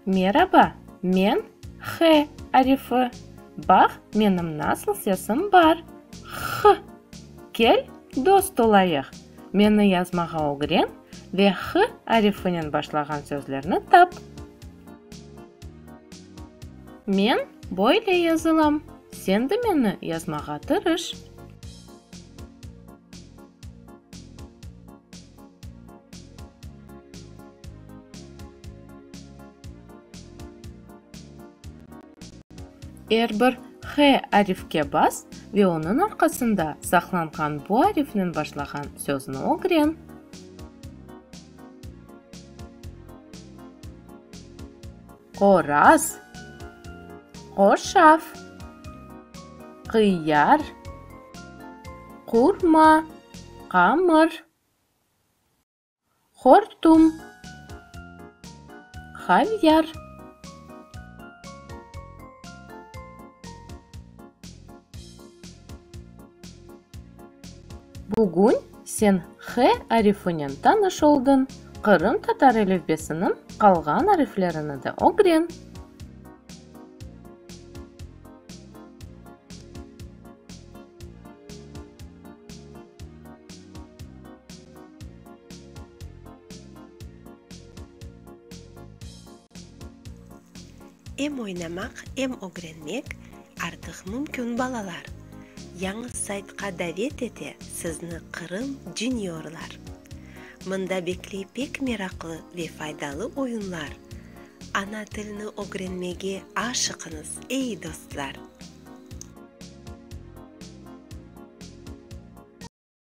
Meraba, men H arifi. Baq, menim nasıl sesim bar, H! Kel, dost olayıq. Meni yazmağa ögren ve H arifinen başlağan sözlerni tap. Men böyle yazılam, sen de meni yazmağa tırış. Er bir H arifke bas ve onıñ arqasında saqlanğan bu arifnen başlağan sözni ögren. Qoraz, qoşaf, qıyar, qurma, qamır, hortum, havyar. Bugün sen H arifinen tanış oldıñ, qırımtatar elifbesiniñ qalğan ariflerini de ögren. Em oynamaq, em ögrenmek artıq mümkün, balalar! Yañı saytqa davet ete sizni Qırım Juniorlar! Mında bekley pek meraqlı ve faydalı oyunlar! Ana tilni ögrenmege aşıqıñız, ey dostlar!